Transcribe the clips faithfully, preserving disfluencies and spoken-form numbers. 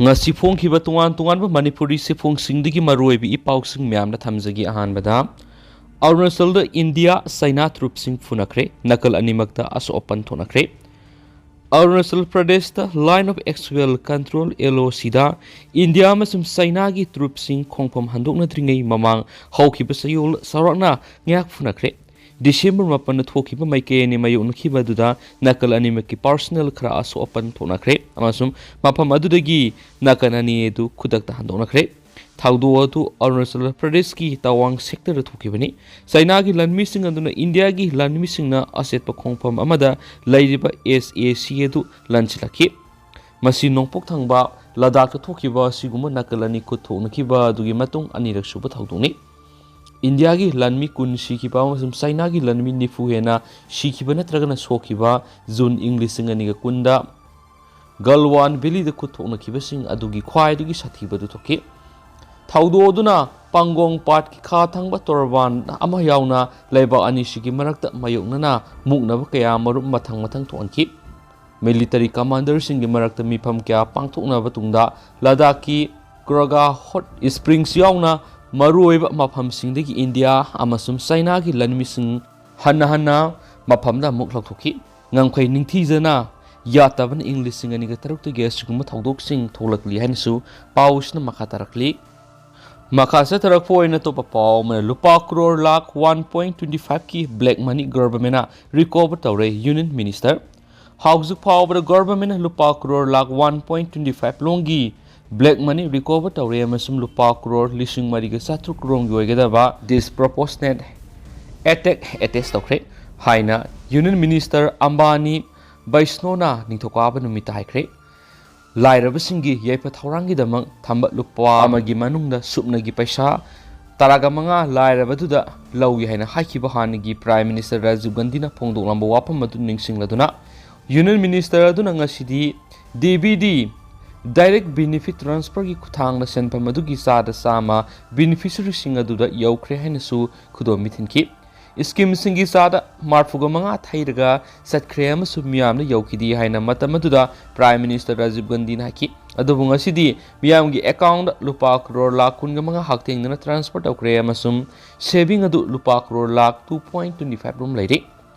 ꯉꯁꯤ ꯐꯣꯡꯈꯤꯕ ꯇꯣꯉꯥꯟ ꯇꯣꯉꯥꯟꯕ ꯃꯅꯤꯄꯨꯔꯤ ꯆꯦꯐꯣꯡꯁꯤꯡꯗꯒꯤ ꯃꯔꯨꯑꯣꯏꯕ ꯏ ꯄꯥꯎꯁꯤꯡ ꯃꯌꯥꯝꯅ ꯊꯝꯖꯒꯦ꯫ ꯑꯍꯥꯟꯕꯗ, ꯑꯔꯨꯅꯥꯆꯜꯗ ꯏꯟꯗꯤꯌꯥ ꯆꯩꯅꯥ ꯇ꯭ꯔꯨꯞꯁꯤꯡ ꯐꯨꯅꯈ꯭ꯔꯦ, ꯅꯥꯀꯜ ꯑꯅꯤꯃꯛꯇ ꯑꯁꯣꯛ ꯑꯄꯟ ꯊꯣꯛꯅꯈ꯭ꯔꯦ꯫ ꯑꯔꯨꯅꯥꯆꯜ ꯄ꯭ꯔꯗꯦꯁꯇ Line of Actual Control, LOCꯗ ꯏꯟꯗꯤꯌꯥ ꯑꯃꯁꯨꯡ ꯆꯩꯅꯥꯒꯤ ꯇ꯭ꯔꯨꯞꯁꯤꯡ ꯈꯣꯡꯐꯝ ꯍꯟꯗꯣꯛꯅꯗ꯭ꯔꯤꯉꯩ ꯃꯃꯥꯡ ꯍꯧꯈꯤꯕ ꯆꯌꯣꯜ ꯆꯥꯎꯔꯥꯛꯅ ꯉꯥꯏꯍꯥꯛ ꯐꯨꯅꯈ꯭ꯔꯦ꯫ ꯗꯤꯁꯦꯝꯕꯔ ꯃꯥꯄꯟꯗ ꯊꯣꯛꯈꯤꯕ ꯃꯥꯏꯀꯩ ꯑꯅꯤ ꯃꯥꯌꯣꯛꯅꯈꯤꯕ ꯑꯗꯨꯗ ꯅꯥꯀꯜ ꯑꯅꯤꯃꯛꯀꯤ ꯄꯥꯔꯁꯅꯦꯜ ꯈꯔ ꯑꯁꯣꯛ ꯑꯄꯟ ꯊꯣꯛꯅꯈ꯭ꯔꯦ ꯑꯃꯁꯨꯡ ꯃꯐꯝ ꯑꯗꯨꯗꯒꯤ ꯅꯥꯀꯜ ꯑꯅꯤ ꯑꯗꯨ ꯈꯨꯗꯛꯇ ꯍꯟꯗꯣꯛꯅꯈ꯭ꯔꯦ꯫ ꯊꯧꯗꯣꯛ ꯑꯗꯨ ꯑꯔꯨꯅꯥꯆꯜ ꯄ꯭ꯔꯗꯦꯁꯀꯤ ꯇꯋꯥꯡ ꯁꯦꯛꯇꯔꯗ ꯊꯣꯛꯈꯤꯕꯅꯤ꯫ ꯆꯩꯅꯥꯒꯤ ꯂꯥꯟꯃꯤꯁꯤꯡ ꯑꯗꯨꯅ ꯏꯟꯗꯤꯌꯥꯒꯤ ꯂꯥꯟꯃꯤꯁꯤꯡꯅ ꯑꯆꯦꯠꯄ ꯈꯣꯡꯐꯝ ꯑꯃꯗ ꯂꯩꯔꯤꯕ SAC ꯑꯗꯨ ꯂꯥꯟꯁꯤꯜꯂꯛꯈꯤ꯫ ꯃꯁꯤ ꯅꯣꯡꯄꯣꯛ ꯊꯪꯕ ꯂꯗꯥꯈꯇ ꯊꯣꯛꯈꯤꯕ ꯑꯁꯤꯒꯨꯝꯕ ꯅꯥꯀꯜ ꯑꯅꯤ ꯈꯨꯠ ꯊꯣꯛꯅꯈꯤꯕ ꯑꯗꯨꯒꯤ ꯃꯇꯨꯡ ꯑꯅꯤꯔꯛ ꯁꯨꯕ ꯊꯧꯗꯣꯛꯅꯤ꯫ ꯏꯟꯗꯤꯌꯥꯒꯤ ꯂꯥꯟꯃꯤ ꯀꯨꯟ ꯁꯤꯈꯤꯕ ꯑꯃꯁꯨꯡ ꯆꯩꯅꯥꯒꯤ ꯂꯥꯟꯃꯤ ꯅꯤꯐꯨ ꯍꯦꯟꯅ ꯁꯤꯈꯤꯕ ꯅꯠꯇ꯭ꯔꯒꯅ ꯁꯣꯛꯈꯤꯕ ꯖꯨꯟ ꯏꯪ ꯂꯤꯁꯤꯡ ꯑꯅꯤꯒ ꯀꯨꯟꯗ ꯒꯜꯋꯥꯟ ꯚꯦꯂꯤꯗ ꯈꯨꯠ ꯊꯣꯛꯅꯈꯤꯕꯁꯤꯡ ꯑꯗꯨꯒꯤ ꯈ꯭ꯋꯥꯏꯗꯒꯤ ꯁꯥꯊꯤꯕꯗꯨ ꯊꯣꯛꯈꯤ꯫ ꯊꯧꯗꯣꯛ ꯑꯗꯨꯅ ꯄꯥꯡꯒꯣꯡ ꯄꯥꯠꯀꯤ ꯈꯥ ꯊꯪꯕ ꯇꯣꯔꯕꯥꯟ ꯑꯃ ꯌꯥꯎꯅ ꯂꯩꯕꯥꯛ ꯑꯅꯤꯁꯤꯒꯤ ꯃꯔꯛꯇ ꯃꯥꯌꯣꯛꯅꯅ ꯃꯨꯛꯅꯕ ꯀꯌꯥ ꯃꯔꯨꯝ ꯃꯊꯪ ꯃꯊꯪ ꯊꯣꯛꯍꯟꯈꯤ꯫ ꯃꯤꯂꯤꯇꯔꯤ ꯀꯃꯥꯟꯗꯔꯁꯤꯡꯒꯤ ꯃꯔꯛꯇ ꯃꯤꯐꯝ ꯀꯌꯥ ꯄꯥꯡꯊꯣꯛꯅꯕ ꯇꯨꯡꯗ ꯂꯗꯥꯈꯀꯤ ꯀ꯭ꯔꯣꯒꯥ ꯍꯣꯠ ꯁ꯭ꯄ꯭ꯔꯤꯡꯁ ꯌꯥꯎꯅ ꯃꯔꯨꯑꯣꯏꯕ ꯃꯐꯝꯁꯤꯡꯗꯒꯤ ꯏꯟꯗꯤꯌꯥ ꯑꯃꯁꯨꯡ ꯆꯩꯅꯥꯒꯤ ꯂꯥꯟꯃꯤꯁꯤꯡ ꯍꯟꯅ ꯍꯟꯅ ꯃꯐꯝꯗ ꯑꯃꯨꯛ ꯂꯧꯊꯣꯛꯈꯤ꯫ ꯉꯝꯈꯩ ꯅꯤꯡꯊꯤꯖꯅ ꯌꯥꯠꯇꯕꯅ ꯏꯪ ꯂꯤꯁꯤꯡ ꯑꯅꯤꯒ ꯇꯔꯨꯛꯇꯒꯤ ꯑꯁꯤꯒꯨꯝꯕ ꯊꯧꯗꯣꯛꯁꯤꯡ ꯊꯣꯛꯂꯛꯂꯤ ꯍꯥꯏꯅꯁꯨ ꯄꯥꯎꯁꯤꯅ ꯃꯈꯥ ꯇꯥꯔꯛꯂꯤ꯫ ꯃꯈꯥ ꯆꯠꯊꯔꯛꯄ ꯑꯣꯏꯅ ꯑꯇꯣꯞꯄ ꯄꯥꯎ ꯑꯃꯅ ꯂꯨꯄꯥ crore lakh one point twenty ꯐꯥꯏꯚꯀꯤ ꯕ꯭ꯂꯦꯛ ꯃꯅꯤ ꯒꯚꯔꯟꯃꯦꯟꯅ ꯔꯤꯀꯣꯚꯔ ꯇꯧꯔꯦ, ꯌꯨꯅꯤꯌꯟ ꯃꯤꯅꯤꯁꯇꯔ꯫ ꯍꯧꯖꯤꯛ ꯐꯥꯎꯕꯗ ꯒꯚꯔꯟꯃꯦꯟꯅ ꯂꯨꯄꯥ crore lakh one point twenty five ꯂꯣꯝꯒꯤ ꯕ꯭ꯂꯦꯛ ꯃꯅꯤ ꯔꯤꯀꯣꯚꯔ ꯇꯧꯔꯦ ꯑꯃꯁꯨꯡ ꯂꯨꯄꯥ ꯀ꯭ꯔꯣꯔ ꯂꯤꯁꯤꯡ ꯃꯔꯤꯒ ꯆꯥꯇ꯭ꯔꯨꯛ ꯔꯣꯝꯒꯤ ꯑꯣꯏꯒꯗꯕ ꯗꯤꯁꯄ꯭ꯔꯣꯄꯣꯔꯁꯅꯦꯠ ꯑꯦꯇꯦꯛ ꯑꯦꯇꯦꯆ ꯇꯧꯈ꯭ꯔꯦ ꯍꯥꯏꯅ ꯌꯨꯅꯤꯌꯟ ꯃꯤꯅꯤꯁꯇꯔ ꯑꯝꯕꯥꯅꯤ ꯕꯩꯁꯅꯣꯅ ꯅꯤꯡꯊꯧꯀꯥꯕ ꯅꯨꯃꯤꯠꯇ ꯍꯥꯏꯈ꯭ꯔꯦ꯫ ꯂꯥꯏꯔꯕꯁꯤꯡꯒꯤ ꯌꯥꯏꯐ ꯊꯧꯔꯥꯡꯒꯤꯗꯃꯛ ꯊꯝꯕ ꯂꯨꯄꯥ ꯑꯃꯒꯤ ꯃꯅꯨꯡꯗ ꯁꯨꯞꯅꯒꯤ ꯄꯩꯁꯥ ꯇꯔꯥꯒ ꯃꯉꯥ ꯂꯥꯏꯔꯕꯗꯨꯗ ꯂꯧꯏ ꯍꯥꯏꯅ ꯍꯥꯏꯈꯤꯕ ꯍꯥꯟꯅꯒꯤ ꯄ꯭ꯔꯥꯏꯝ ꯃꯤꯅꯤꯁꯇꯔ ꯔꯥꯖꯤꯕ ꯒꯥꯟꯙꯤꯅ ꯐꯣꯡꯗꯣꯛꯂꯝꯕ ꯋꯥꯐꯝ ꯑꯗꯨ ꯅꯤꯡꯁꯤꯡꯂꯗꯨꯅ, ꯌꯨꯅꯤꯌꯟ ꯃꯤꯅꯤꯁꯇꯔ ꯑꯗꯨꯅ ꯉꯁꯤꯗꯤ DBT, ꯗꯥꯏꯔꯦꯛ ꯕꯦꯅꯤꯐꯤꯠ ꯇ꯭ꯔꯥꯟꯁꯐꯔꯒꯤ ꯈꯨꯠꯊꯥꯡꯗ ꯁꯦꯟꯐꯝ ꯑꯗꯨꯒꯤ ꯆꯥꯗ ꯆꯥꯝꯃ ꯕꯦꯅꯤꯐꯤꯁꯔꯤꯁꯤꯡ ꯑꯗꯨꯗ ꯌꯧꯈ꯭ꯔꯦ ꯍꯥꯏꯅꯁꯨ ꯈꯨꯗꯣꯝꯕꯤ ꯊꯤꯟꯈꯤ꯫ ꯁ꯭ꯀꯤꯝꯁꯤꯡꯒꯤ ꯆꯥꯗ ꯃꯔꯐꯨꯒ ꯃꯉꯥ ꯊꯩꯔꯒ ꯆꯠꯈ꯭ꯔꯦ ꯑꯃꯁꯨꯡ ꯃꯤꯌꯥꯝꯗ ꯌꯧꯈꯤꯗꯦ ꯍꯥꯏꯅ ꯃꯇꯝ ꯑꯗꯨꯗ ꯄ꯭ꯔꯥꯏꯝ ꯃꯤꯅꯤꯁꯇꯔ ꯔꯥꯖꯤꯕ ꯒꯥꯟꯙꯤꯅ ꯍꯥꯏꯈꯤ꯫ ꯑꯗꯨꯕꯨ ꯉꯁꯤꯗꯤ ꯃꯤꯌꯥꯝꯒꯤ ꯑꯦꯀꯥꯎꯟꯗ ꯂꯨꯄꯥ ꯀ꯭ꯔꯣꯔ ꯂꯥꯈ ꯀꯨꯟꯒ ꯃꯉꯥ ꯍꯛꯊꯦꯡꯅꯅ ꯇ꯭ꯔꯥꯟꯁꯐꯔ ꯇꯧꯈ꯭ꯔꯦ ꯑꯃꯁꯨꯡ ꯁꯦꯚꯤꯡ ꯑꯗꯨ ꯂꯨꯄꯥ crore lakh two point twenty five ꯔꯣꯝ ꯂꯩꯔꯤ꯫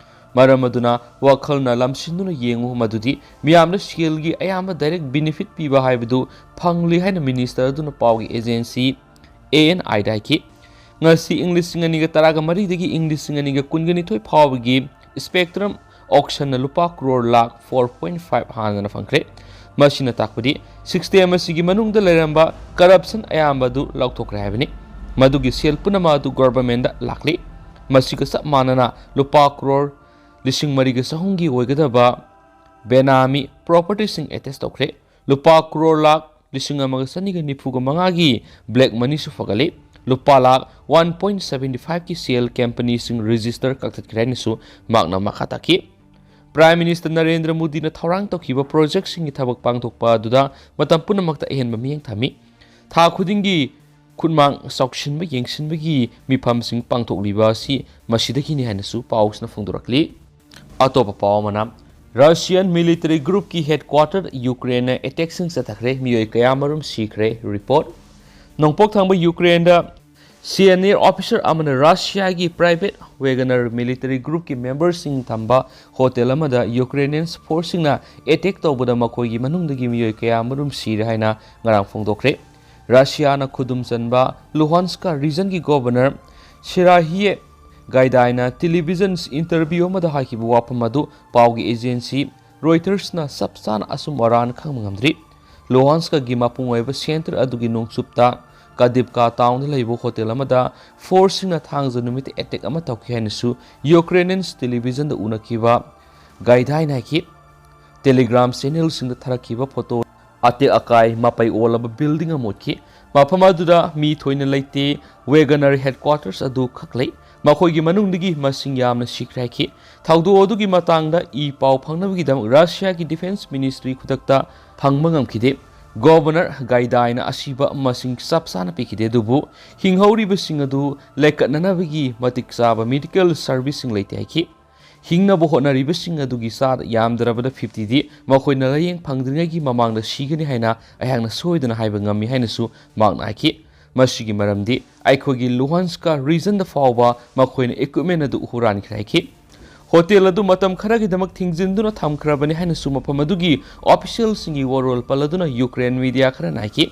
ꯃꯔꯝ ꯑꯗꯨꯅ ꯋꯥꯈꯜꯅ ꯂꯝꯁꯤꯟꯗꯨꯅ ꯌꯦꯡꯉꯨ ꯃꯗꯨꯗꯤ ꯃꯤꯌꯥꯝꯗ ꯁꯦꯜꯒꯤ ꯑꯌꯥꯝꯕ ꯗꯥꯏꯔꯦꯛ ꯕꯤꯅꯤꯐꯤꯠ ꯄꯤꯕ ꯍꯥꯏꯕꯗꯨ ꯐꯪꯂꯤ ꯍꯥꯏꯅ ꯃꯤꯅꯤꯁꯇꯔ ꯑꯗꯨꯅ ꯄꯥꯎꯒꯤ ꯑꯦꯖꯦꯟꯁꯤ ꯑꯦ ꯑꯦꯟ ꯑꯥꯏꯗ ꯍꯥꯏꯈꯤ꯫ ꯉꯁꯤ ꯏꯪ ꯂꯤꯁꯤꯡ ꯑꯅꯤꯒ ꯇꯔꯥꯒ ꯃꯔꯤꯗꯒꯤ ꯏꯪ ꯂꯤꯁꯤꯡ ꯑꯅꯤꯒ ꯀꯨꯟꯒ ꯅꯤꯊꯣꯏ ꯐꯥꯎꯕꯒꯤ ꯁ꯭ꯄꯦꯛꯇ꯭ꯔꯝ ꯑꯣꯛꯁꯟꯅ ꯂꯨꯄꯥ crore lakh four point five ꯍꯥꯟꯅꯅ ꯐꯪꯈ꯭ꯔꯦ꯫ ꯃꯁꯤꯅ ꯇꯥꯛꯄꯗꯤ ꯁꯤꯁꯇꯦꯝ ꯑꯁꯤꯒꯤ ꯃꯅꯨꯡꯗ ꯂꯩꯔꯝꯕ ꯀꯔꯞꯁꯟ ꯑꯌꯥꯝꯕ ꯑꯗꯨ ꯂꯧꯊꯣꯛꯈ꯭ꯔꯦ ꯍꯥꯏꯕꯅꯤ꯫ ꯃꯗꯨꯒꯤ ꯁꯦꯜ ꯄꯨꯝꯅꯃꯛ ꯑꯗꯨ ꯒꯣꯚꯔꯟꯃꯦꯟꯗ ꯂꯥꯛꯂꯤ꯫ ꯃꯁꯤꯒ ꯆꯞ ꯃꯥꯟꯅꯅ ꯂꯨꯄꯥ ꯀ꯭ꯔꯣꯔ ꯂꯤꯁꯤꯡ ꯃꯔꯤꯒ ꯆꯍꯨꯝꯒꯤ ꯑꯣꯏꯒꯗꯕ ꯕꯦꯅꯥꯃꯤ ꯄ꯭ꯔꯣꯄꯔꯇꯤꯁꯤꯡ ꯑꯦꯇꯦꯁ ꯇꯧꯈ꯭ꯔꯦ꯫ ꯂꯨꯄꯥ ꯀ꯭ꯔꯣꯔ ꯂꯥꯈ ꯂꯤꯁꯤꯡ ꯑꯃꯒ ꯆꯅꯤꯒ ꯅꯤꯐꯨꯒ ꯃꯉꯥꯒꯤ ꯕ꯭ꯂꯦꯛ ꯃꯅꯤꯁꯨ ꯐꯒꯠꯂꯤ꯫ ꯂꯨꯄꯥ lakh one point seventy five ꯀꯤ ꯁꯦꯜ ꯀꯝꯄꯅꯤꯁꯤꯡ ꯔꯦꯖꯤꯁꯇꯔ ꯀꯛꯊꯠꯈ꯭ꯔꯦ ꯍꯥꯏꯅꯁꯨ ꯃꯍꯥꯛꯅ ꯃꯈꯥ ꯇꯥꯈꯤ꯫ ꯄ꯭ꯔꯥꯏꯝ ꯃꯤꯅꯤꯁꯇꯔ ꯅꯔꯦꯟꯗ꯭ꯔ ꯃꯣꯗꯤꯅ ꯊꯧꯔꯥꯡ ꯇꯧꯈꯤꯕ ꯄ꯭ꯔꯣꯖꯦꯛꯁꯤꯡꯒꯤ ꯊꯕꯛ ꯄꯥꯡꯊꯣꯛꯄ ꯑꯗꯨꯗ ꯃꯇꯝ ꯄꯨꯝꯅꯃꯛꯇ ꯑꯍꯦꯟꯕ ꯃꯤꯠꯌꯦꯡ ꯊꯝꯃꯤ꯫ ꯊꯥ ꯈꯨꯗꯤꯡꯒꯤ ꯈꯨꯠꯃꯥꯡ ꯆꯥꯎꯁꯤꯟꯕ ꯌꯦꯡꯁꯤꯟꯕꯒꯤ ꯃꯤꯐꯝꯁꯤꯡ ꯄꯥꯡꯊꯣꯛꯂꯤꯕ ꯑꯁꯤ ꯃꯁꯤꯗꯒꯤꯅꯤ ꯍꯥꯏꯅꯁꯨ ꯄꯥꯎꯁꯤꯅ ꯐꯣꯡꯗꯣꯔꯛꯂꯤ꯫ ꯑꯇꯣꯞꯄ ꯄꯥꯎ ꯑꯃꯅ, ꯔꯁꯤꯌꯥꯟ ꯃꯤꯂꯤꯇꯔꯤ ꯒ꯭ꯔꯨꯞꯀꯤ ꯍꯦꯗꯀ꯭ꯋꯥꯇꯔ ꯌꯨꯀ꯭ꯔꯦꯟꯅ ꯑꯦꯇꯦꯛꯁꯤꯡ ꯆꯠꯊꯈ꯭ꯔꯦ, ꯃꯤꯑꯣꯏ ꯀꯌꯥꯃꯔꯨꯝ ꯁꯤꯈ꯭ꯔꯦ꯫ ꯔꯤꯄꯣꯔꯠ꯫ ꯅꯣꯡꯄꯣꯛ ꯊꯪꯕ ꯌꯨꯀ꯭ꯔꯦꯟꯗ ꯁꯤꯅꯤꯌꯔ ꯑꯣꯐꯤꯁꯔ ꯑꯃꯅ ꯔꯁꯤꯌꯥꯒꯤ ꯄ꯭ꯔꯥꯏꯚꯦꯠ ꯋꯦꯒꯅꯔ ꯃꯤꯂꯤꯇꯔꯤ ꯒ꯭ꯔꯨꯞꯀꯤ ꯃꯦꯝꯕꯔꯁꯤꯡ ꯊꯝꯕ ꯍꯣꯇꯦꯜ ꯑꯃꯗ ꯌꯨꯀ꯭ꯔꯦꯅꯤꯌꯟ ꯐꯣꯔꯁꯁꯤꯡꯅ ꯑꯦꯇꯦꯛ ꯇꯧꯕꯗ ꯃꯈꯣꯏꯒꯤ ꯃꯅꯨꯡꯗꯒꯤ ꯃꯤꯑꯣꯏ ꯀꯌꯥꯃꯔꯨꯝ ꯁꯤꯔꯦ ꯍꯥꯏꯅ ꯉꯔꯥꯡ ꯐꯣꯡꯗꯣꯛꯈ꯭ꯔꯦ꯫ ꯔꯁꯤꯌꯥꯅ ꯈꯨꯗꯨꯝ ꯆꯟꯕ ꯂꯨꯍꯥꯟꯁꯀ ꯔꯤꯖꯟꯒꯤ ꯒꯣꯚꯔꯅꯔ ꯁꯤꯔꯥꯍꯤꯌꯦ ꯒꯥꯏꯗꯥꯏꯅ ꯇꯦꯂꯤꯚꯤꯖꯟ ꯏꯟꯇꯔꯚ꯭ꯌꯨ ꯑꯃꯗ ꯍꯥꯏꯈꯤꯕ ꯋꯥꯐꯝ ꯑꯗꯨ ꯄꯥꯎꯒꯤ ꯑꯦꯖꯦꯟꯁꯤ ꯔꯣꯏꯇꯔꯁꯅ ꯆꯞ ꯆꯥꯅ ꯑꯆꯨꯝ ꯑꯔꯥꯟ ꯈꯪꯕ ꯉꯝꯗ꯭ꯔꯤ꯫ ꯂꯨꯍꯥꯟꯁꯀꯒꯤ ꯃꯄꯨꯡ ꯑꯣꯏꯕ ꯁꯦꯟꯇꯔ ꯑꯗꯨꯒꯤ ꯅꯣꯡꯆꯨꯞꯇ ꯀꯥꯗꯤꯞꯀꯥ ꯇꯥꯎꯟꯗ ꯂꯩꯕ ꯍꯣꯇꯦꯜ ꯑꯃꯗ ꯐꯣꯔꯁꯁꯤꯡꯅ ꯊꯥꯡꯖ ꯅꯨꯃꯤꯠꯇ ꯑꯦꯇꯦꯛ ꯑꯃ ꯇꯧꯈꯤ ꯍꯥꯏꯅꯁꯨ ꯌꯨꯀ꯭ꯔꯦꯅꯤꯌꯟꯁ ꯇꯦꯂꯤꯚꯤꯖꯟꯗ ꯎꯅꯈꯤꯕ ꯒꯥꯏꯗꯥꯏꯅ ꯍꯥꯏꯈꯤ꯫ ꯇꯦꯂꯤꯒ꯭ꯔꯥꯝ ꯆꯦꯅꯦꯜꯁꯤꯡꯗ ꯊꯥꯔꯛꯈꯤꯕ ꯐꯣꯇꯣ ꯑꯇꯦꯛ ꯑꯀꯥꯏ ꯃꯄꯩ ꯑꯣꯜꯂꯕ ꯕꯤꯜꯗꯤꯡ ꯑꯃ ꯎꯠꯈꯤ꯫ ꯃꯐꯝ ꯑꯗꯨꯗ ꯃꯤ ꯊꯣꯏꯅ ꯂꯩꯇꯦ꯫ ꯋꯦꯒꯅꯔ ꯍꯦꯗꯀ꯭ꯋꯥꯇꯔꯁ ꯑꯗꯨ ꯈꯛ ꯂꯩ꯫ ꯃꯈꯣꯏꯒꯤ ꯃꯅꯨꯡꯗꯒꯤ ꯃꯁꯤꯡ ꯌꯥꯝꯅ ꯁꯤꯈ꯭ꯔꯦ ꯍꯥꯏꯈꯤ꯫ ꯊꯧꯗꯣꯛ ꯑꯗꯨꯒꯤ ꯃꯇꯥꯡꯗ ꯏ ꯄꯥꯎ ꯐꯪꯅꯕꯒꯤꯗꯃꯛ ꯔꯁꯤꯌꯥꯒꯤ ꯗꯤꯐꯦꯟꯁ ꯃꯤꯅꯤꯁꯇ꯭ꯔꯤ ꯈꯨꯗꯛꯇ ꯐꯪꯕ ꯉꯝꯈꯤꯗꯦ꯫ ꯒꯣꯚꯔꯅꯔ ꯒꯥꯏꯗꯥꯏꯅ ꯑꯁꯤꯕ ꯃꯁꯤꯡ ꯆꯞ ꯆꯥꯅ ꯄꯤꯈꯤꯗꯦ, ꯑꯗꯨꯕꯨ ꯍꯤꯡꯍꯧꯔꯤꯕꯁꯤꯡ ꯑꯗꯨ ꯂꯩꯀꯠꯅꯅꯕꯒꯤ ꯃꯇꯤꯛ ꯆꯥꯕ ꯃꯦꯗꯤꯀꯦꯜ ꯁꯔꯚꯤꯁꯁꯤꯡ ꯂꯩꯇꯦ ꯍꯥꯏꯈꯤ꯫ ꯍꯤꯡꯅꯕ ꯍꯣꯠꯅꯔꯤꯕꯁꯤꯡ ꯑꯗꯨꯒꯤ ꯆꯥꯗ ꯌꯥꯝꯗ꯭ꯔꯕꯗ fifty ꯗꯤ ꯃꯈꯣꯏꯅ ꯂꯥꯌꯦꯡ ꯐꯪꯗ꯭ꯔꯤꯉꯩꯒꯤ ꯃꯃꯥꯡꯗ ꯁꯤꯒꯅꯤ ꯍꯥꯏꯅ ꯑꯩꯍꯥꯛꯅ ꯁꯣꯏꯗꯅ ꯍꯥꯏꯕ ꯉꯝꯃꯤ ꯍꯥꯏꯅꯁꯨ ꯃꯍꯥꯛꯅ ꯍꯥꯏꯈꯤ꯫ ꯃꯁꯤꯒꯤ ꯃꯔꯝꯗꯤ ꯑꯩꯈꯣꯏꯒꯤ ꯂꯨꯍꯥꯟꯁꯀ ꯔꯤꯖꯟꯗ ꯐꯥꯎꯕ ꯃꯈꯣꯏꯅ ꯏꯀ꯭ꯋꯤꯞꯃꯦꯟ ꯑꯗꯨ ꯍꯨꯔꯥꯟꯈ꯭ꯔꯦ ꯍꯥꯏꯈꯤ꯫ ꯍꯣꯇꯦꯜ ꯑꯗꯨ ꯃꯇꯝ ꯈꯔꯒꯤꯗꯃꯛ ꯊꯤꯡꯖꯤꯟꯗꯨꯅ ꯊꯝꯈ꯭ꯔꯕꯅꯤ ꯍꯥꯏꯅꯁꯨ ꯃꯐꯝ ꯑꯗꯨꯒꯤ ꯑꯣꯐꯤꯁꯤꯌꯦꯜꯁꯤꯡꯒꯤ ꯋꯥꯔꯣꯜ ꯄꯜꯂꯗꯨꯅ ꯌꯨꯀ꯭ꯔꯦꯟ ꯃꯤꯗꯤꯌꯥ ꯈꯔꯅ ꯍꯥꯏꯈꯤ꯫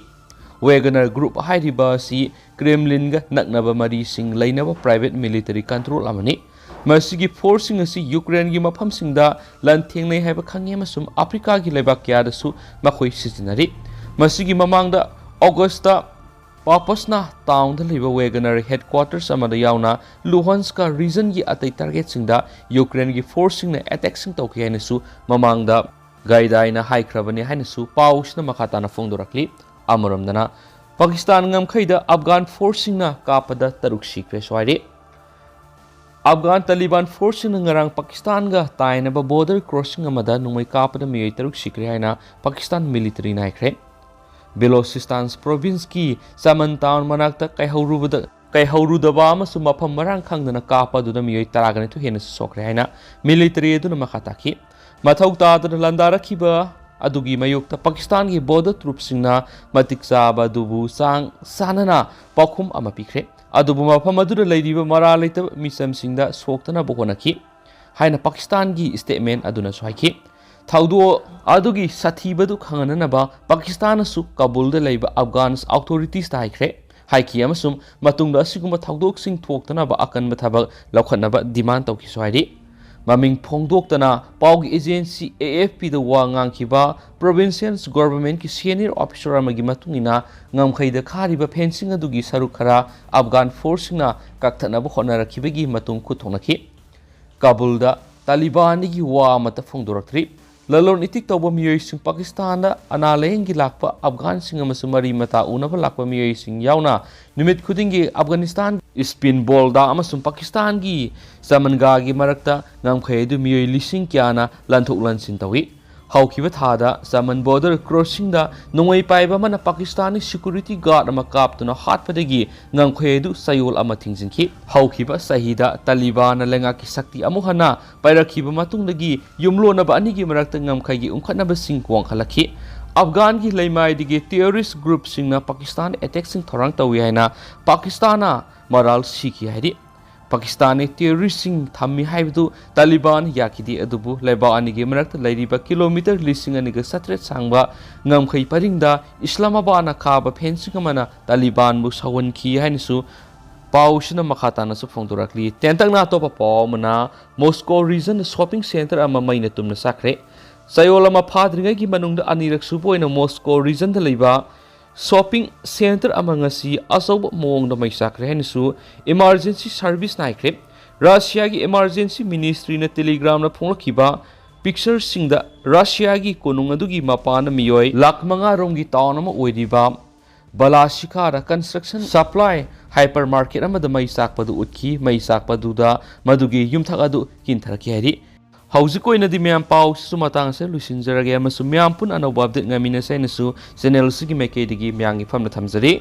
ꯋꯦꯒꯅꯔ ꯒ꯭ꯔꯨꯞ ꯍꯥꯏꯔꯤꯕ ꯑꯁꯤ ꯀ꯭ꯔꯦꯝꯂꯤꯟꯒ ꯅꯛꯅꯕ ꯃꯔꯤꯁꯤꯡ ꯂꯩꯅꯕ ꯄ꯭ꯔꯥꯏꯚꯦꯠ ꯃꯤꯂꯤꯇꯔꯤ ꯀꯟꯇ꯭ꯔꯣꯜ ꯑꯃꯅꯤ꯫ ꯃꯁꯤꯒꯤ ꯐꯣꯔꯁꯁꯤꯡ ꯑꯁꯤ ꯌꯨꯀ꯭ꯔꯦꯟꯒꯤ ꯃꯐꯝꯁꯤꯡꯗ ꯂꯥꯟꯊꯦꯡꯅꯩ ꯍꯥꯏꯕ ꯈꯪꯉꯤ ꯑꯃꯁꯨꯡ ꯑꯐ꯭ꯔꯤꯀꯥꯒꯤ ꯂꯩꯕꯥꯛ ꯀꯌꯥꯗꯁꯨ ꯃꯈꯣꯏ ꯁꯤꯖꯤꯟꯅꯔꯤ꯫ ꯃꯁꯤꯒꯤ ꯃꯃꯥꯡꯗ ꯑꯣꯒꯁꯇ ꯄꯥꯄꯁꯅꯥ ꯇꯥꯎꯟꯗ ꯂꯩꯕ ꯋꯦꯒꯅꯔ ꯍꯦꯗꯀ꯭ꯋꯥꯇꯔꯁ ꯑꯃꯗ ꯌꯥꯎꯅ ꯂꯨꯍꯥꯟꯁꯀ ꯔꯤꯖꯟꯒꯤ ꯑꯇꯩ ꯇꯥꯔꯒꯦꯠꯁꯤꯡꯗ ꯌꯨꯀ꯭ꯔꯦꯟꯒꯤ ꯐꯣꯔꯁꯁꯤꯡꯅ ꯑꯦꯇꯦꯛꯁꯤꯡ ꯇꯧꯈꯤ ꯍꯥꯏꯅꯁꯨ ꯃꯃꯥꯡꯗ ꯒꯥꯏꯗꯥꯏꯅ ꯍꯥꯏꯈ꯭ꯔꯕꯅꯤ ꯍꯥꯏꯅꯁꯨ ꯄꯥꯎꯁꯤꯅ ꯃꯈꯥ ꯇꯥꯅ ꯐꯣꯡꯗꯣꯔꯛꯂꯤ꯫ ꯑꯃꯔꯣꯝꯗꯅ ꯄꯥꯀꯤꯁꯇꯥꯟ ꯉꯝꯈꯩꯗ ꯑꯐꯒꯥꯟ ꯐꯣꯔꯁꯁꯤꯡꯅ ꯀꯥꯞꯄꯗ ꯇꯔꯨꯛ ꯁꯤꯈ꯭ꯔꯦꯁꯨ ꯍꯥꯏꯔꯤ꯫ ꯑꯐꯒꯥꯟ ꯇꯥꯂꯤꯕꯥꯟ ꯐꯣꯔꯁꯁꯤꯡꯅ ꯉꯔꯥꯡ ꯄꯥꯀꯤꯁꯇꯥꯟꯒ ꯇꯥꯏꯅꯕ ꯕꯣꯔꯗꯔ ꯀ꯭ꯔꯣꯁꯤꯡ ꯑꯃꯗ ꯅꯣꯡꯃꯩ ꯀꯥꯞꯄꯗ ꯃꯤꯑꯣꯏ ꯇꯔꯨꯛ ꯁꯤꯈ꯭ꯔꯦ ꯍꯥꯏꯅ ꯄꯥꯀꯤꯁꯇꯥꯟ ꯃꯤꯂꯤꯇꯔꯤꯅ ꯍꯥꯏꯈ꯭ꯔꯦ꯫ ꯕꯦꯂꯣꯆꯤꯁꯇꯥꯟ ꯄ꯭ꯔꯣꯚꯤꯟꯁꯀꯤ ꯆꯃꯟ ꯇꯥꯎꯟ ꯃꯅꯥꯛꯇ ꯀꯩꯍꯧꯔꯨꯕꯗ, ꯀꯩꯍꯧꯔꯨꯗꯕ ꯑꯃꯁꯨꯡ ꯃꯐꯝ ꯃꯔꯥꯡ ꯈꯪꯗꯅ ꯀꯥꯞꯄ ꯑꯗꯨꯗ ꯃꯤꯑꯣꯏ ꯇꯔꯥꯒ ꯅꯤꯊꯣꯏ ꯍꯦꯟꯅꯁꯨ ꯁꯣꯛꯈ꯭ꯔꯦ ꯍꯥꯏꯅ ꯃꯤꯂꯤꯇꯔꯤ ꯑꯗꯨꯅ ꯃꯈꯥ ꯇꯥꯈꯤ꯫ ꯃꯊꯧ ꯇꯥꯗꯅ ꯂꯥꯟꯗꯥꯔꯛꯈꯤꯕ ꯑꯗꯨꯒꯤ ꯃꯥꯌꯣꯛꯇ ꯄꯥꯀꯤꯁꯇꯥꯟꯒꯤ ꯕꯣꯔꯗꯔ ꯇ꯭ꯔꯨꯞꯁꯤꯡꯅ ꯃꯇꯤꯛ ꯆꯥꯕ ꯑꯗꯨꯕꯨ ꯆꯥꯡ ꯆꯥꯅꯅ ꯄꯥꯎꯈꯨꯝ ꯑꯃ ꯄꯤꯈ꯭ꯔꯦ꯫ ꯑꯗꯨꯕꯨ ꯃꯐꯝ ꯑꯗꯨꯗ ꯂꯩꯔꯤꯕ ꯃꯔꯥꯜ ꯂꯩꯇꯕ ꯃꯤꯆꯝꯁꯤꯡꯗ ꯁꯣꯛꯇꯅꯕ ꯍꯣꯠꯅꯈꯤ ꯍꯥꯏꯅ ꯄꯥꯀꯤꯁꯇꯥꯟꯒꯤ ꯁ꯭ꯇꯦꯠꯃꯦꯟ ꯑꯗꯨꯅꯁꯨ ꯍꯥꯏꯈꯤ꯫ ꯊꯧꯗꯣꯛ ꯑꯗꯨꯒꯤ ꯁꯥꯊꯤꯕꯗꯨ ꯈꯪꯍꯟꯅꯅꯕ ꯄꯥꯀꯤꯁꯇꯥꯟꯅꯁꯨ ꯀꯥꯕꯨꯜꯗ ꯂꯩꯕ ꯑꯐꯒꯥꯟ ꯑꯣꯊꯣꯔꯤꯇꯤꯁꯇ ꯍꯥꯏꯈ꯭ꯔꯦ, ꯍꯥꯏꯈꯤ ꯑꯃꯁꯨꯡ ꯃꯇꯨꯡꯗ ꯑꯁꯤꯒꯨꯝꯕ ꯊꯧꯗꯣꯛꯁꯤꯡ ꯊꯣꯛꯇꯅꯕ ꯑꯀꯟꯕ ꯊꯕꯛ ꯂꯧꯈꯠꯅꯕ ꯗꯤꯃꯥꯟ ꯇꯧꯈꯤꯁꯨ ꯍꯥꯏꯔꯤ꯫ ꯃꯃꯤꯡ ꯐꯣꯡꯗꯣꯛꯇꯅ ꯄꯥꯎꯒꯤ ꯑꯦꯖꯦꯟꯁꯤ ꯑꯦ ꯑꯦꯐ ꯄꯤꯗ ꯋꯥ ꯉꯥꯡꯈꯤꯕ ꯄ꯭ꯔꯣꯚꯤꯟꯁꯤꯌꯦꯜ ꯒꯣꯚꯔꯟꯃꯦꯟꯠꯀꯤ ꯁꯦꯅꯤꯌꯔ ꯑꯣꯐꯤꯁꯔ ꯑꯃꯒꯤ ꯃꯇꯨꯡ ꯏꯟꯅ, ꯉꯝꯈꯩꯗ ꯈꯥꯔꯤꯕ ꯐꯦꯟꯁꯤꯡ ꯑꯗꯨꯒꯤ ꯁꯔꯨꯛ ꯈꯔ ꯑꯐꯒꯥꯟ ꯐꯣꯔꯁꯁꯤꯡꯅ ꯀꯛꯊꯠꯅꯕ ꯍꯣꯠꯅꯔꯛꯈꯤꯕꯒꯤ ꯃꯇꯨꯡ ꯈꯨꯠ ꯊꯣꯛꯅꯈꯤ꯫ ꯀꯥꯕꯨꯜꯗ ꯇꯥꯂꯤꯕꯥꯟꯒꯤ ꯋꯥ ꯑꯃꯠꯇ ꯐꯣꯡꯗꯣꯔꯛꯇ꯭ꯔꯤ꯫ ꯂꯂꯣꯟ ꯏꯇꯤꯛ ꯇꯧꯕ ꯃꯤꯑꯣꯏꯁꯤꯡ, ꯄꯥꯀꯤꯁꯇꯥꯟꯗ ꯑꯅꯥ ꯂꯥꯌꯦꯡꯒꯤ ꯂꯥꯛꯄ ꯑꯐꯒꯥꯟꯁꯤꯡ ꯑꯃꯁꯨꯡ ꯃꯔꯤ ꯃꯇꯥ ꯎꯅꯕ ꯂꯥꯛꯄ ꯃꯤꯑꯣꯏꯁꯤꯡ ꯌꯥꯎꯅ ꯅꯨꯃꯤꯠ ꯈꯨꯗꯤꯡꯒꯤ ꯑꯐꯒꯥꯅꯤꯁꯇꯥꯟ ꯏꯁꯄꯤꯟ ꯕꯣꯜꯗꯥ ꯑꯃꯁꯨꯡ ꯄꯥꯀꯤꯁꯇꯥꯟꯒꯤ ꯆꯃꯟꯒꯥꯒꯤ ꯃꯔꯛꯇ ꯉꯝꯈꯩ ꯑꯗꯨ ꯃꯤꯑꯣꯏ ꯂꯤꯁꯤꯡ ꯀꯌꯥꯅ ꯂꯥꯟꯊꯣꯛ ꯂꯥꯟꯁꯤꯟ ꯇꯧꯏ꯫ ꯍꯧꯈꯤꯕ ꯊꯥꯗ ꯆꯃꯟ ꯕꯣꯔꯗꯔ ꯀ꯭ꯔꯣꯁꯤꯡꯗ ꯅꯣꯡꯃꯩ ꯄꯥꯏꯕ ꯑꯃꯅ ꯄꯥꯀꯤꯁꯇꯥꯟꯒꯤ ꯁꯦꯀ꯭ꯌꯨꯔꯤꯇꯤ ꯒꯥꯔꯗ ꯑꯃ ꯀꯥꯞꯇꯨꯅ ꯍꯥꯠꯄꯗꯒꯤ ꯉꯝꯈꯩ ꯑꯗꯨ ꯆꯌꯣꯜ ꯑꯃ ꯊꯤꯡꯖꯤꯟꯈꯤ꯫ ꯍꯧꯈꯤꯕ ꯆꯍꯤꯗ ꯇꯥꯂꯤꯕꯥꯟꯅ ꯂꯩꯉꯥꯛꯀꯤ ꯁꯛꯇꯤ ꯑꯃꯨꯛ ꯍꯟꯅ ꯄꯥꯏꯔꯛꯈꯤꯕ ꯃꯇꯨꯡꯗꯒꯤ ꯌꯨꯝꯂꯣꯟꯅꯕ ꯑꯅꯤꯒꯤ ꯃꯔꯛꯇ ꯉꯝꯈꯩꯒꯤ ꯎꯪꯈꯠꯅꯕꯁꯤꯡ ꯋꯥꯡꯈꯠꯂꯛꯈꯤ꯫ ꯑꯐꯒꯥꯟꯒꯤ ꯂꯩꯃꯥꯏꯗꯒꯤ ꯇꯦꯔꯣꯔꯤꯁ ꯒ꯭ꯔꯨꯞꯁꯤꯡꯅ ꯄꯥꯀꯤꯁꯇꯥꯟ ꯑꯦꯇꯦꯛꯁꯤꯡ ꯊꯧꯔꯥꯡ ꯇꯧꯏ ꯍꯥꯏꯅ ꯄꯥꯀꯤꯁꯇꯥꯟꯅ ꯃꯔꯥꯜ ꯁꯤꯈꯤ ꯍꯥꯏꯔꯤ꯫ ꯄꯥꯀꯤꯁꯇꯥꯟꯅ ꯇꯦꯔꯣꯔꯤꯁꯁꯤꯡ ꯊꯝꯃꯤ ꯍꯥꯏꯕꯗꯨ ꯇꯥꯂꯤꯕꯥꯟ ꯌꯥꯈꯤꯗꯦ, ꯑꯗꯨꯕꯨ ꯂꯩꯕꯥꯛ ꯑꯅꯤꯒꯤ ꯃꯔꯛꯇ ꯂꯩꯔꯤꯕ ꯀꯤꯂꯣꯃꯤꯇꯔ ꯂꯤꯁꯤꯡ ꯑꯅꯤꯒ ꯆꯥꯇ꯭ꯔꯦꯠ ꯁꯥꯡꯕ ꯉꯝꯈꯩ ꯄꯔꯤꯡꯗ ꯏꯁꯂꯥꯃꯥꯕꯥꯗꯅ ꯀꯥꯕ ꯐꯦꯟꯁꯤꯡ ꯑꯃꯅ ꯇꯥꯂꯤꯕꯥꯟꯕꯨ ꯁꯥꯎꯍꯟꯈꯤ ꯍꯥꯏꯅꯁꯨ ꯄꯥꯎꯁꯤꯅ ꯃꯈꯥ ꯇꯥꯅꯁꯨ ꯐꯣꯡꯗꯣꯔꯛꯂꯤ꯫ ꯇꯦꯟꯇꯛꯅ ꯑꯇꯣꯞꯄ ꯄꯥꯎ ꯑꯃꯅ, ꯃꯣꯁꯀꯣ ꯔꯤꯖꯟꯗ ꯁꯣꯞꯄꯤꯡ ꯁꯦꯟꯇꯔ ꯑꯃ ꯃꯩꯅ ꯇꯨꯝꯅ ꯆꯥꯛꯈ꯭ꯔꯦ꯫ ꯆꯌꯣꯜ ꯑꯃ ꯐꯥꯗ꯭ꯔꯤꯉꯩꯒꯤ ꯃꯅꯨꯡꯗ ꯑꯅꯤꯔꯛ ꯁꯨꯕ ꯑꯣꯏꯅ ꯃꯣꯁꯀꯣ ꯔꯤꯖꯟꯗ ꯂꯩꯕ ꯁꯣꯞꯄꯤꯡ ꯁꯦꯟꯇꯔ ꯑꯃ ꯉꯁꯤ ꯑꯆꯧꯕ ꯃꯑꯣꯡꯗ ꯃꯩ ꯆꯥꯛꯈ꯭ꯔꯦ ꯍꯥꯏꯅꯁꯨ ꯏꯃꯥꯔꯖꯦꯟꯁꯤ ꯁꯥꯔꯚꯤꯁꯅ ꯍꯥꯏꯈ꯭ꯔꯦ꯫ ꯔꯁꯤꯌꯥꯒꯤ ꯏꯃꯥꯔꯖꯦꯟꯁꯤ ꯃꯤꯅꯤꯁꯇ꯭ꯔꯤꯅ ꯇꯦꯂꯤꯒ꯭ꯔꯥꯝꯗ ꯐꯣꯡꯂꯛꯈꯤꯕ ꯄꯤꯛꯆꯔꯁꯤꯡꯗ ꯔꯁꯤꯌꯥꯒꯤ ꯀꯣꯅꯨꯡ ꯑꯗꯨꯒꯤ ꯃꯄꯥꯟꯗ ꯃꯤꯑꯣꯏ ꯂꯥꯈ ꯃꯉꯥ ꯔꯣꯝꯒꯤ ꯇꯥꯎꯟ ꯑꯃ ꯑꯣꯏꯔꯤꯕ ꯕꯂꯥꯁꯤꯀꯥꯗ ꯀꯟꯁꯇ꯭ꯔꯛꯁꯟ ꯁꯄ꯭ꯂꯥꯏ ꯍꯥꯏꯄꯔ ꯃꯥꯔꯀꯦꯠ ꯑꯃꯗ ꯃꯩ ꯆꯥꯛꯄꯗꯨ ꯎꯠꯈꯤ꯫ ꯃꯩ ꯆꯥꯛꯄꯗꯨꯗ ꯃꯗꯨꯒꯤ ꯌꯨꯝꯊꯛ ꯑꯗꯨ ꯀꯤꯟꯊꯔꯛꯈꯤ ꯍꯥꯏꯔꯤ꯫ ꯍꯧꯖꯤꯛ ꯑꯣꯏꯅꯗꯤ ꯃꯌꯥꯝ ꯄꯥꯎꯁꯤꯁꯨ ꯃꯇꯥꯡ ꯑꯁꯤꯗ ꯂꯣꯏꯁꯤꯟꯖꯔꯒꯦ ꯑꯃꯁꯨꯡ ꯃꯌꯥꯝ ꯄꯨꯟꯅ ꯑꯅꯧꯕ ꯑꯞꯗꯦꯠ ꯉꯥꯏꯃꯤꯟꯅꯁꯦ ꯍꯥꯏꯅꯁꯨ ꯆꯦꯅꯦꯜꯁꯤꯒꯤ ꯃꯥꯏꯀꯩꯗꯒꯤ ꯃꯌꯥꯝꯒꯤ ꯐꯝꯅ ꯊꯝꯖꯔꯤ꯫